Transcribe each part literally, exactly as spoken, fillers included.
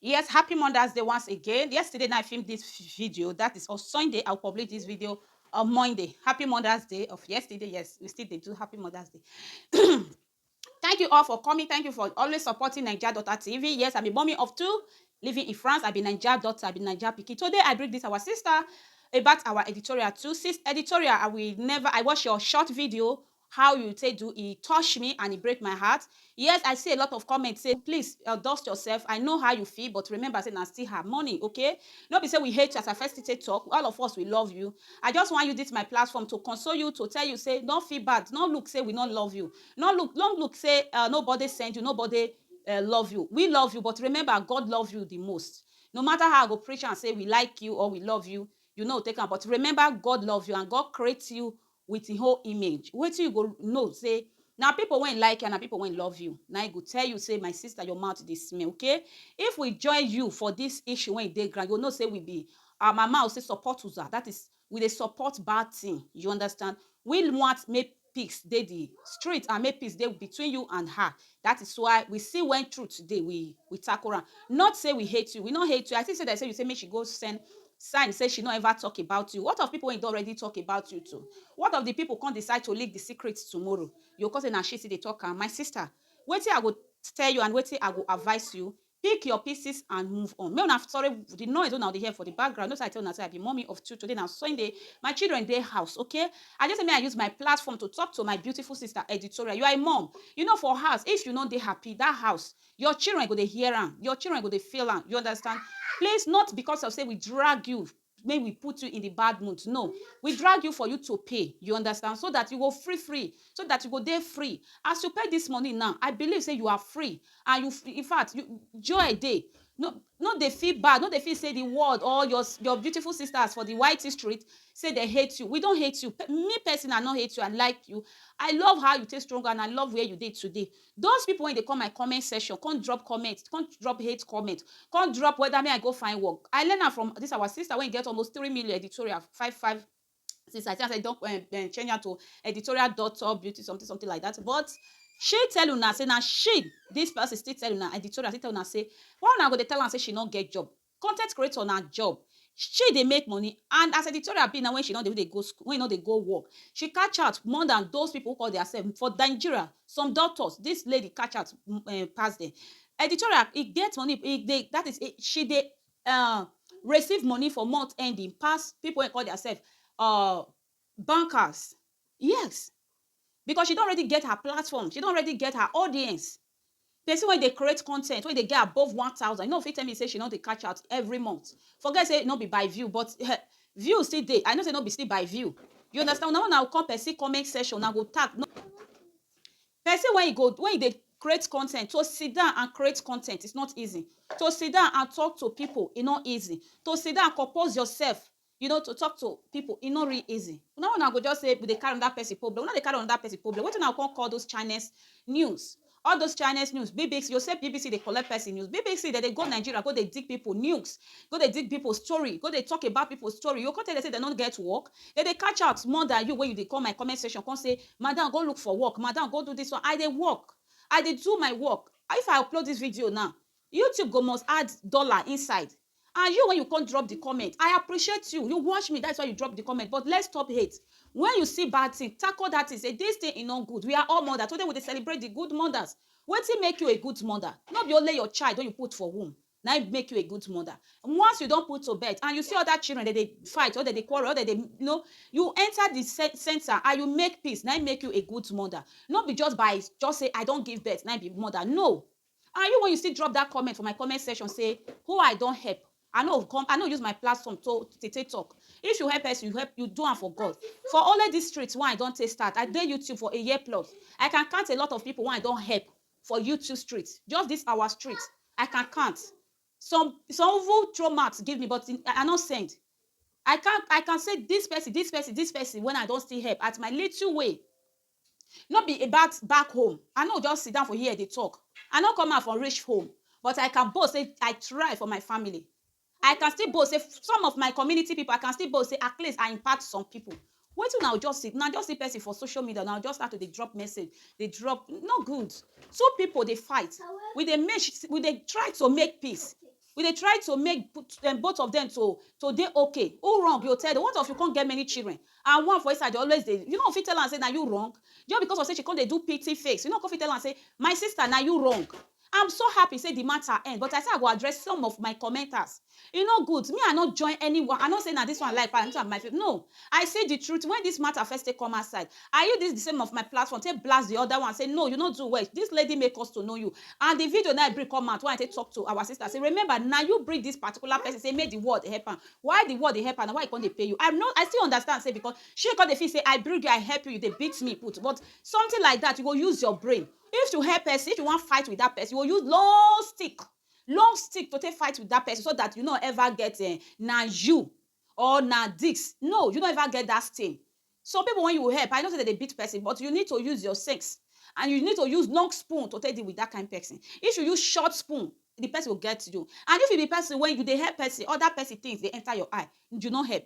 Yes, happy Mother's Day once again. Yesterday night I filmed this video. That is on Sunday. I'll publish this video on Monday. Happy Mother's Day of yesterday. Yes, we still dey do happy Mother's Day. Thank you all for coming. Thank you for always supporting Naija Daughter T V. Yes, I'm a mommy of two living in France. I be Naija daughter, I be Naija pikin. Today I bring this our sister about our editorial too. Sis editorial, I will never I watch your short video how you take do e touch me and e break my heart. Yes, I see a lot of comments say please uh, dust yourself. I know how you feel, but remember say na still her money, okay? No be say we hate you. As I first take talk, all of us we love you. I just want you this my platform to console you, to tell you say no feel bad, no look say we no love you, no look, no look say uh, nobody send you, nobody uh, love you. We love you, but remember God love you the most. No matter how I go preach and say we like you or we love you, you know take am. But remember God love you and God create you with his whole image. Wetin you go know say na people wey like you and na people wey love you na e go tell you say my sister your mouth dey smell, okay? If we join you for this issue wey dey ground, you go know say we be our mama will say support user. That is we dey support bad thing. You understand? We want make peace dey the street and make peace dey between you and her. That is why we see when truth dey we we tackle am. Not say we hate you, we no hate you. I think say that say you say make she go send sign say she no ever talk about you. What of people wey don already talk about you too? What of the people come decide to leak the secret tomorrow? You come say na she still dey talk am. My sister, wetin I go tell you and wetin I go advise you, pick your pieces and move on. Make una sorry the noise una dey hear for the background. No say I tell una say I be mommy of two. Today na Sunday. My children dey house, okay? I just say make I use my platform to talk to my beautiful sister editorial. You are a mom. You know for house, if you no dey happy, that house, your children go dey hear am. Your children go dey feel am. You understand? Please, not because of say we drag you, make we put you in the bad mood. No, we drag you for you to pay. You understand? So that you go free free. So that you go dey free. As you pay this money now, I believe say you are free. And you, in fact, you joy dey. No, no dey feel bad. No dey feel say the world or your your beautiful sisters for the Y T street say they hate you. We don't hate you. Pe- Me personally, I no hate you. I like you. I love how you take strong and I love where you dey today. Those people when they come my comment section, come drop comment, come drop hate comment, come drop whether me I go find work. I learn am from this our sister when get almost three million editorial, five five. Since I think I said don't um, um, change her to editorial daughter beauty something something like that. But she tell una say na she this person still tell una editorial still tell una say why una go dey tell am say she no get job. Content creator na job. She dey make money and as editorial be now when she no dey dey go school, when no dey go work, she catch out more than those people who call themselves for Nigeria. Some doctors, this lady catch out mm, eh, pass them. Editorial, e get money, e dey that is e, she dey uh, receive money for month ending pass people wey call themselves uh, bankers. Yes, because she don already get her platform, she don already get her audience. Person wey dey create content wey dey get above one thousand, you no fit tell me say she no dey catch out every month. Forget say no be by view, but eh, view still dey. I know say no be still by view. You understand? Una una come person comment section, una go tag. No, person when you go when you dey create content, to sit down and create content is not easy. To sit down and talk to people e no easy. To sit down and compose yourself, you know, to talk to people e no really easy. Una una go just say we dey carry another person problem. Una dey carry another person problem. Wetin una come call those Chinese news? All those Chinese news, B B C, you say B B C dey collect person news. B B C dem dey go Nigeria go dey dig people news, go dey dig people story, go dey talk about people story. You come tell dem say dem no get work. Dem dey catch out more than you when you dey come my comment section come say madam go look for work, madam go do this one. I dey work, I dey do my work. If I upload this video now, YouTube go must add dollar inside. And you when you come drop the comment, I appreciate you, you watch me, that's why you drop the comment. But let's stop hate. When you see bad thing, tackle that thing, say this thing is not good. We are all mother. Today we dey celebrate the good mothers. Wetin make you a good mother? No be only your child wey you put for womb na im make you a good mother. Once you don put to bed and you see other children dem dey fight or dem dey quarrel or dem dey you know you enter the ce- center and you make peace na im make you a good mother. No be just by just say I don give birth na im be mother, no. And you when you still drop that comment for my comment section say who I don help, I no come I no use my platform to to take talk. If you help person you help you do am for God. For only this street wey I don take start, I dey YouTube for a year plus. I can count a lot of people wey I don help for YouTube street. Just this our street, I can count. Some some even throw mouth give me, but I I no send. I can I can say this person, this person, this person when I don still help at my little way. No be about back home. I no just sit down for here dey talk. I no come out from rich home, but I can boast say I try for my family. I can still boast say some of my community people, I can still boast say at least I impact some people. Wetin una go just see, una just see person for social media, una go just start to dey drop message, dey drop, no good. Two people dey fight, we dey make, we dey try to make peace. We dey try to make put- dem, both of them to to dey okay. Who wrong? You tell them. What of you can't get many children and one for inside dey always dey, you know, fit tell am say na you wrong, just because of say she come dey do pity face. You know, come fit tell am say, my sister, na you wrong. I'm so happy say the matter end, but I say I go address some of my commenters. E no good. Me, I no join anyone. I no say na this one like am, this one my favorite. No, I say the truth. When this matter first take come outside, I use this the same of my platform take blast the other one, say, no, you no do well. This lady make us to know you. And the video now I bring come out when I take talk to our sister. Say, remember, now you bring this particular person, say, make the world help am. Why the world dey help am? Why e come dey pay you? I'm not, I still understand, say, because she come dey feel say, I bring you, I help you, you dey beat me, put. But something like that, you go use your brain. If you help person, if you wan fight with that person, you go use long stick, long stick to take fight with that person, so that you no ever get, eh, na you or na this. No, you no ever get that thing. Some people, when you help, I know say they dey beat person, but you need to use your sense, and you need to use long spoon to take deal with that kind person. If you use short spoon, the person will get you. And if you be person, when you dey help person, other person things dey enter your eye, you no help.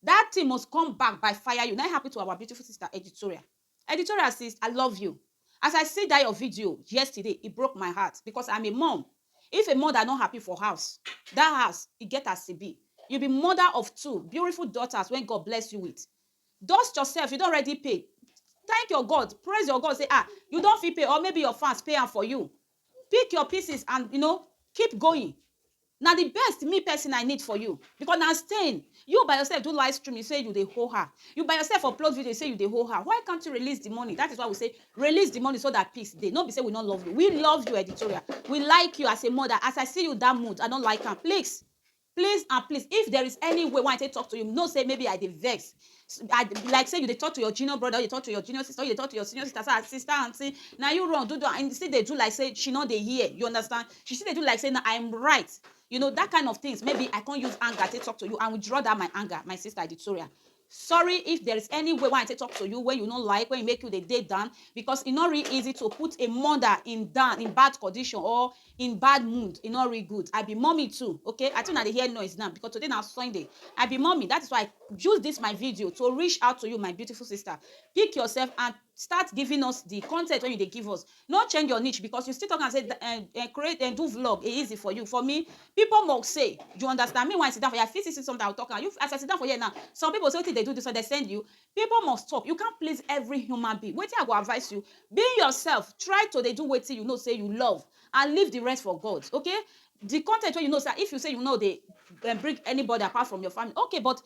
That thing must come back by fire. You, na happen to our beautiful sister Editorial. Editorial says, I love you. As I see that your video yesterday, it broke my heart, because I'm a mom. If a mother not happy for house, that house, it get as e be. You be mother of two beautiful daughters when God bless you with. Dust yourself, you don already pay. Thank your God, praise your God, say, ah, you don fit pay, or maybe your fans pay am for you. Pick your pieces and, you know, keep going. Na the best me person I need for you, because na stain. You by yourself do live stream, you say you dey hold her. You by yourself upload video, you say you dey hold her. Why can't you release the money? That is why we say release the money so that peace dey. No be say we no love you. We love you, Editorial. We like you as a mother. As I see you that mood, I don't like am. Please, please and please, if there is any way wey I take talk to you, know say maybe I dey vex. S- I, like say you dey talk to your junior brother, you talk to your junior sister, you dey talk to your senior sister, say, "Ah, sister, auntie, na you wrong, do do," and still dey do like say she no dey hear. You understand? She still dey do like say, "Na I'm right." You know, that kind of things. Maybe I can't use anger to talk to you and withdraw that my anger, my sister Editorial. Sorry if there is any way wey I take talk to you, wey you no like, wey make you dey dey down, because e no really easy to put a mother in down, in bad condition, or in bad mood. E no really good. I be mommy too, okay? I think I dey hear noise now, because today na Sunday. I be mommy. That is why I use this my video to reach out to you, my beautiful sister. Pick yourself and start giving us the content wey you dey give us. No change your niche, because you still talk and say, uh, uh, create and do vlog, e easy for you. For me, people must say, you understand me, when I sit down for here, I fit see something I will talk am. You, as I sit down for here now, some people say, "Wetin dey do this one, they send you." People must talk. You can't please every human being. Wetin I go advise you, be yourself. Try to dey do wetin you know say you love, and leave the rest for God, okay? The content wey you know say, if you say you no dey, um, bring anybody apart from your family, okay, but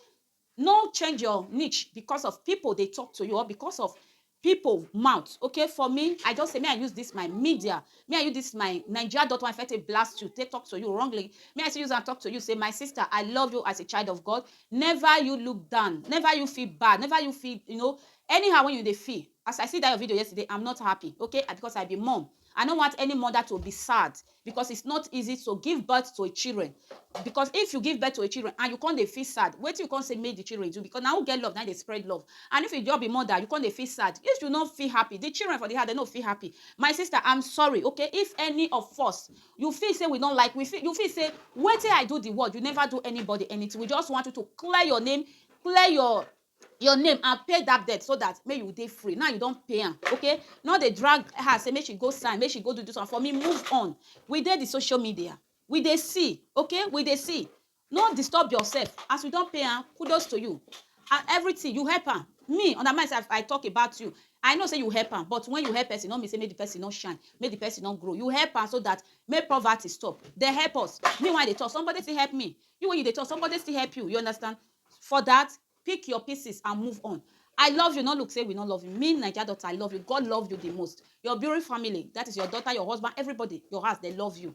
no change your niche because of people dey talk to you, or because of people mouth, okay? For me, I just say, may I use this my media, may I use this my Nigeria dot one, if I take blast you, take talk to you wrongly, may I still use and talk to you, say, my sister, I love you as a child of God. Never you look down, never you feel bad, never you feel, you know, anyhow when you dey feel. As I see that your video yesterday, I'm not happy, okay? Uh, because I be mom. I don't want any mother to be sad, because it's not easy to give birth to a children. Because if you give birth to a children and you can't dey feel sad, wetin you can't say make the children do? Because now who get love, now they spread love. And if you just be mother, you can't dey feel sad. If you not feel happy, the children for the heart, they not feel happy. My sister, I'm sorry, okay? If any of us, you feel say we don't like, we feel, you feel say, wetin I do the world, you never do anybody anything. We just want you to clear your name, clear your your name and pay that debt, so that may you dey free. Now you don't pay am, okay? No dey drag her, say make she go sign, make she go do this one. For me, move on. We dey the social media, we dey see, okay? We dey see. No disturb yourself. As we don't pay am, kudos to you. And everything you help am. Me, under myself, I talk about you. I know say you help am, but when you help person, no mean say make the person not shine, make the person not grow. You help am so that make poverty stop. They help us. Me, when they talk, somebody still help me. You, when you dey talk, somebody still help you. You understand? For that, pick your pieces and move on. I love you. No look say we no love you. Me, Nigeria daughter, I love you. God love you the most. Your beautiful family, that is your daughter, your husband, everybody, your house, they love you.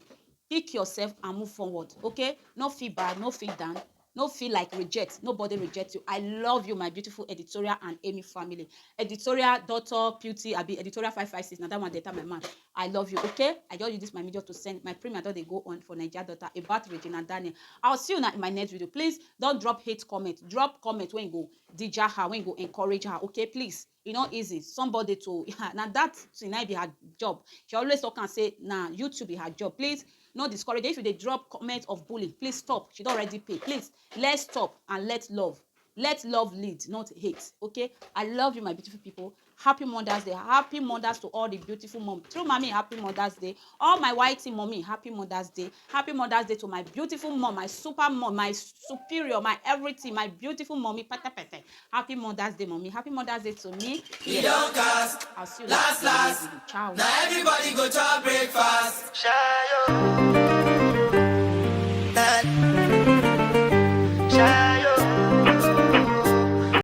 Pick yourself and move forward, okay? No feel bad, no feel down, no feel like reject. Nobody reject you. I love you, my beautiful Editorial and Amy family. Editorial daughter, Beauty, I be Editorial five five six. Now that one, they tell my man, I love you, okay? I just use this my media to send my premiere that they go on for Nigeria daughter about Regina Daniel. I'll see you now in my next video. Please don't drop hate comment. Drop comment when you go dija her, when you go encourage her, okay? Please. E not easy. Somebody to, now that thing might be her job. She always talk and say, nah, YouTube is her job. Please, no discourage. If you dey drop comment of bullying, please stop. She don't already pay. Please, let's stop and let love. Let love lead, not hate. Okay? I love you, my beautiful people. Happy Mother's Day. Happy mothers to all the beautiful mom. True mommy, happy Mother's Day. All my Y T mommy, happy Mother's Day. Happy Mother's Day to my beautiful mom, my super mom, my superior, my everything, my beautiful mommy. Pata pata. Happy Mother's Day, mommy. Happy Mother's Day to me. E don cast. I'll see you Last, later. last. Ciao. Now everybody go chop breakfast. Shayo.